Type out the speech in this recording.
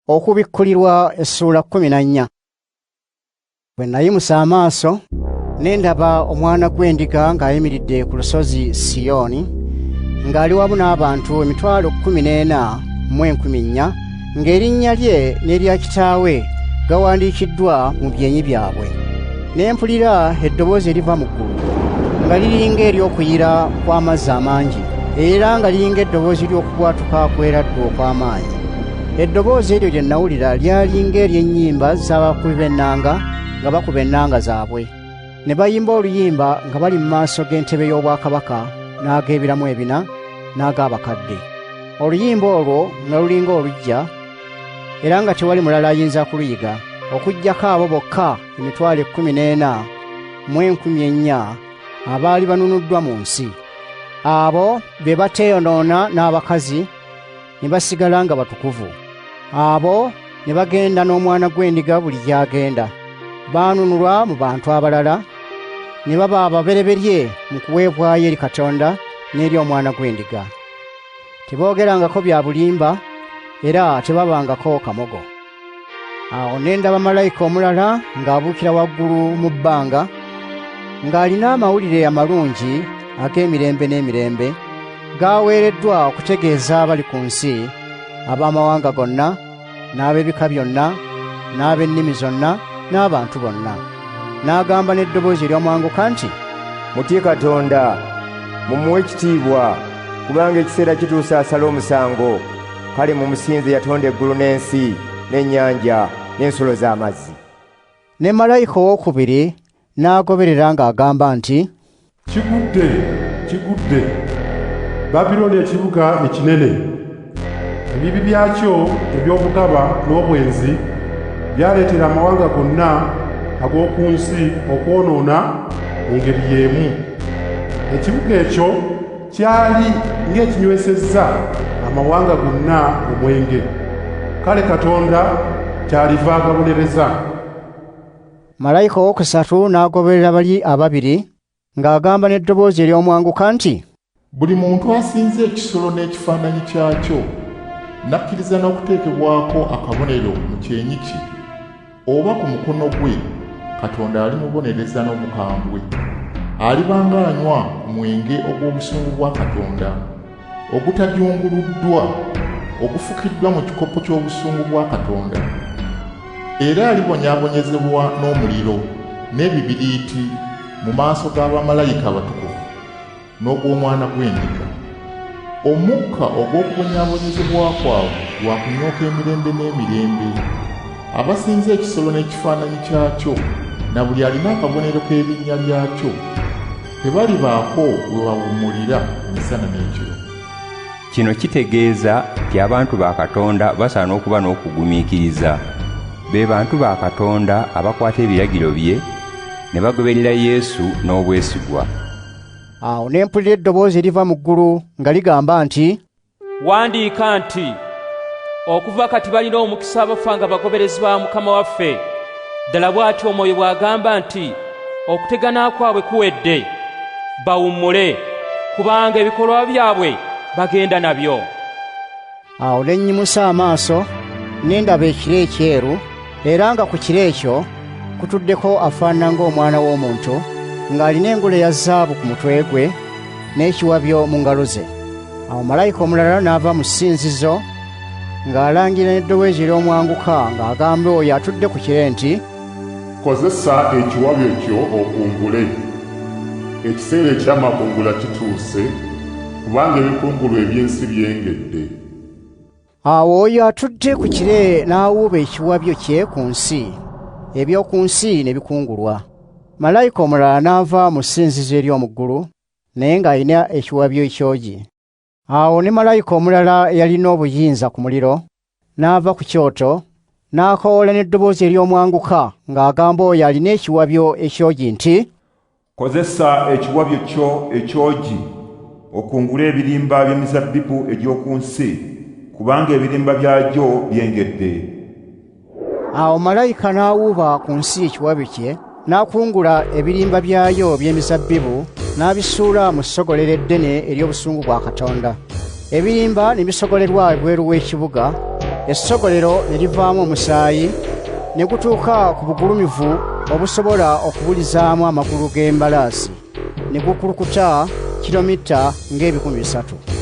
Okubikkulirwa essuula 14. Bwe nayimusa amaaso ne ndaba omwana gw'endiga ng'ayimiridde ku lusozi Siyooni, ng'ali wamu n'abantu 14,000, ng'erinnya lye n'erya kitaawe gawandiikiddwa mu byenyi byabwe. Ne mpulira eddoboozi eriva mu ggulu nga liringa ery'okuyira kw'amazzi amangi, era nga liringa eddoboozi ly'okubwatuka kw'eraddu okw'amaanyi. Eddoboozi eryo lye nawulira lyali ng'ery'ennyimba z'abakubi b'ennanga nga bakuba ennanga zaabwe. Ne bayimba oluyimba nga bali mu maaso g'entebe y'obwakabaka n'ag'ebiramu ebina n'ag'abakadde. Oluyimba olwo nga lulinga oluggya, era nga tewali mulala ayinza kuluyiga, okuggyako abo bokka 14,000 abaali banunuddwa mu nsi. Abo be bateeyonoona n'abakazi ne basigala nga batukuvu. Abo ne bagenda n'omwana gw'endiga buli gy'agenda. Baanunulwa mu bantu abalala, ne baba ababereberye mu kuweebwayo eri Katonda n'eri omwana gw'endiga. Teboogerangako bya bulimba, era tebabangako kamogo. Awo ne ndaba malayika omulala ng'abuukira waggulu mu bbanga, ng'alina amawulire amalungi ag'emirembe n'emirembe, g'aweereddwa okutegeeza abali ku nsi, ab'amawanga gonna, n'ab'ebika byonna, n'ab'ennimi zonna, n'abantu bonna. N'agamba n'eddoboozi ery'omwanguka nti, Mutye Katonda, mumuwe ekitiibwa, kubanga ekiseera kituuse asale omusango. Kale mumusinze yatonda eggulu n'ensi n'ennyanja n'ensulo z'amazzi. Ne malayika owookubiri n'agoberera ng'agamba nti, Kigudde, kigudde, Babiloni ekibuga ekinene! Ebibi byakyo eby'obugaba n'obwenzi byaleetera amawanga gonna ag'oku nsi okwonoona mu ngeri y'emu. Ekibuga ekyo kyali ng'ekinywesezza amawanga gonna omwenge. Kale Katonda kyaliva agabonereza. Malayika owokusatu n'agoberera bali ababiri ng'agamba n'eddoboozi ery'omwanguka nti, Buli muntu asinza ekisolo n'ekifaananyi kyakyo, n'akkiriza n'okuteekebwako akabonero mu kyenyi kye oba ku mukono gwe, Katonda alimubonereza n'obukambwe. Aliba ng'anywa ku mwenge ogw'obusungu bwa Katonda, ogutajunguluddwa, ogufukiddwa mu kikopo ky'obusungu bwa Katonda. Era alibonyaabonyezebwa n'omuliro n'ebibiriiti mu maaso ga bamalayika abatukuvu n'ogw'Omwana gw'Endiga. Omukka ogw'okubonyaabonyezebwa kwabwe gwa kunyooka emirembe n'emirembe. Abasinza ekisolo n'ekifaananyi kyakyo na buli alina akabonero k'erinnya lyakyo tebalibaako we bawummulira emisana n'ekiro. Kino kitegeeza nti abantu ba Katonda basaana okuba n'okugumiikiriza. Be bantu ba Katonda abakwata ebiragiro bye ne bagoberera Yesu n'obwesigwa. Awo ne mpulira eddoboozi eriva mu ggulu nga ligamba nti, Wandiika nti, okuva kati balina omukisa abafa nga bagoberezi ba Mukama waffe. Ddala bw'atyo Omwoyo bw'agamba nti, okutegana kwabwe kuwedde, bawummule, kubanga ebikolwa byabwe bagenda nabyo. Awo ne nnyimusa amaaso ne ndaba ekire ekyeru, era nga ku kire ekyo kutuddeko afaanana ng'omwana w'omuntu, ng'alina engule ya zaabu ku mutwe gwe n'ekiwabyo mu ngalo ze. Awo malayika omulala n'ava mu ssinzizo ng'alangira n'eddoboozi ery'omwanguka ng'agamba oyo atudde ku kire nti, Kozesa ekiwabyo kyo okungule. Ekiseera eky'amakungula kituuse, kubanga ebikungulwa eby'ensi byengedde. Awo oyo atudde ku kire n'awuuba ekiwabyo kye ku nsi, eby'oku nsi ne bikungulwa. Malayika omulala n'ava mu ssinzizo ery'omu ggulu, naye ng'alina ekiwabyo ekyogi. Awo ne malayika omulala eyalina obuyinza ku muliro n'ava ku kyoto, n'akowoola n'eddoboozi ery'omwanguka ng'agamba oyo alina ekiwabyo ekyogi nti, Kozesa ekiwabyo kyo ekyogi okungule ebirimba by'emizabbibu egy'oku nsi, kubanga ebirimba byagyo byengedde. Awo malayika n'awuuba ku nsi ekiwabyo kye, n'akungula ebirimba byayo by'emizabbibu n'abisuula mu ssogolero eddene ery'obusungu bwa Katonda. Ebirimba ne bisogolerwa ebweru w'ekibuga, Essogolero ne livaamu omusaayi, ne gutuuka ku bugulumivu obusobola okubulizaamu amagulu g'embalaasi, ne gukulukuta kilomita ng'ebikumi 3.